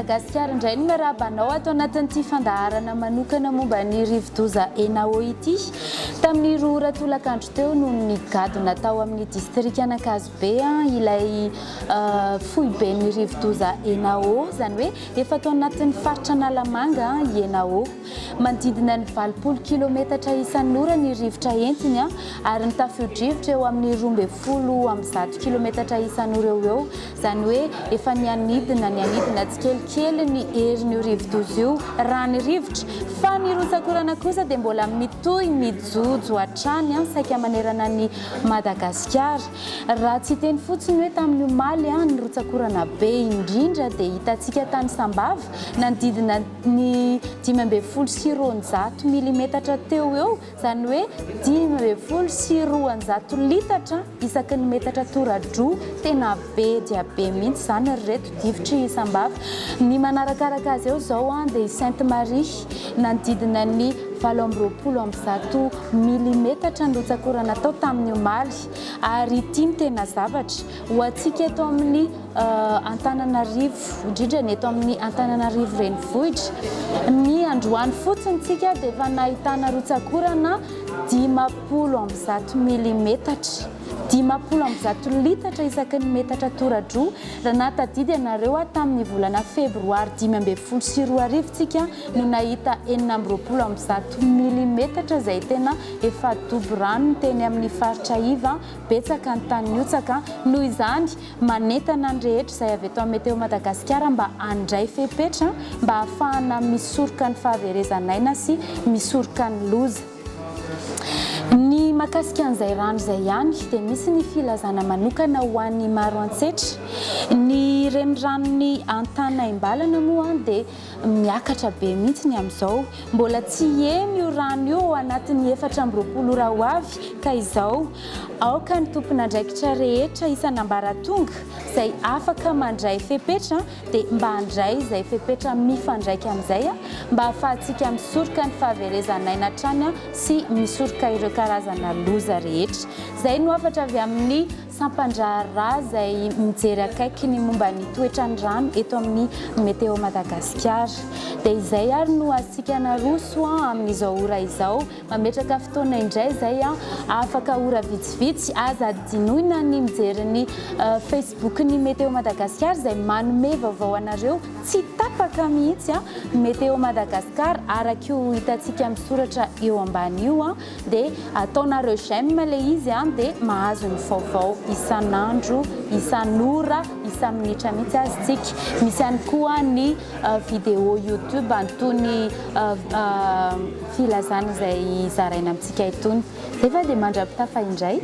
Madagasikara indray no miarahaba anao ato anatin'ity fandaharana manokana momba ny rivodoza Enao ity. Tamin'ny 2 ora tolakandro teo no nigadona tao amin'ny distrikan'Ankazobe ilay foiben'ny rivodoza Enao, izany hoe efa tao anatin'ny faritra Analamanga i Enao. Manodidina ny 80 kilometatra isan'ora ny rivotra entiny ary ny tafio-drivotra eo amin'ny 112 kilometatra isan'ora eo ho eo. Izany hoe efa nihanidina nihanidina tsikelikely ny herin'io rivodoza io raha ny rivotra. Fa ny rotsak'orana kosa dia mbola mitohy mijojo hatrany saika manerana an'i Madagasikara. Raha tsy hiteny fotsiny hoe tamin'ny omaly ny rotsak'orana be indrindra dia hitantsika tany Sambava nanodidina ny 215 milimetatra teo ho eo, izany hoe 215 litatra isaky ny metatra tora-droa, tena be dia be mihitsy izany ry reto difotry Sambava. Ny manarakaraka azy eo izao dia i Sainte Marie, nanodidina ny 128 milimetatra ny rotsak'orana tao tamin'ny omaly. Ary ity no tena zavatra, ho antsika eto amin'ny Antananarivo, indrindra ny eto amin'ny Antananarivo renivohitra. Ny androany fotsiny tsika dia efa nahitana rotsak'orana 150 milimetatra, 150 litatra isaky ny metatra tora-droa. Raha nahatadidy ianareo aho tamin'ny volana febroary 2015 tsika no nahita 126 milimetatra izay tena efa dobo rano teny amin'ny faritra iva. Betsaka ny tany nihotsaka. Noho izany, manentana ny rehetra izay avy eto amin'ny Météo Madagasikara mba handray fepetra mba hahafahana misoroka ny fahaverezan'aina sy misoroka ny loza. Ny mahakasika an'izay rano izay ihany dia misy ny filazana manokana ho an'ny Maroantsetra. Ny reniranon'i Antanaimbalana moa dia Miakatra be mihitsy ny amin'izao. Mbola tsy hihena io rano io ao anatin'ny 24 ora ho avy ka izao. Aoka ny tompon'andraikitra rehetra isan'ambaratonga izay afaka mandray fepetra dia mba handray izay fepetra mifandraika amin'izay mba hahafahantsika misoroka ny fahaverezan'aina hatrany sy misoroka ireo karazana loza rehetra. Izay no hafatra avy amin'ny Sampan-draharaha izay mijery akaiky ny momba ny toetran'ny rano eto amin'ny Météo Madagasikara. Dia izay ary no azontsika naroso amin'izao ora izao. Mametraka fotoana indray izay afaka ora vitsivitsy. Aza adinoina ny mijery ny Facebook-n'ny Météo Madagasikara izay manome vaovao anareo tsy tapaka mihitsy. Météo Madagascar araka io hitantsika misoratra eo ambany io. Dia ataonareo j'aime le izy an, dia mahazo ny vaovao isan'andro, isan'ora, isa-minitra mihitsy aza tsika. Misy ihany koa ny vidéo youtube an'itony filazana izay zaraina amintsika itony. Zay fa dia mandra-pitafa indray.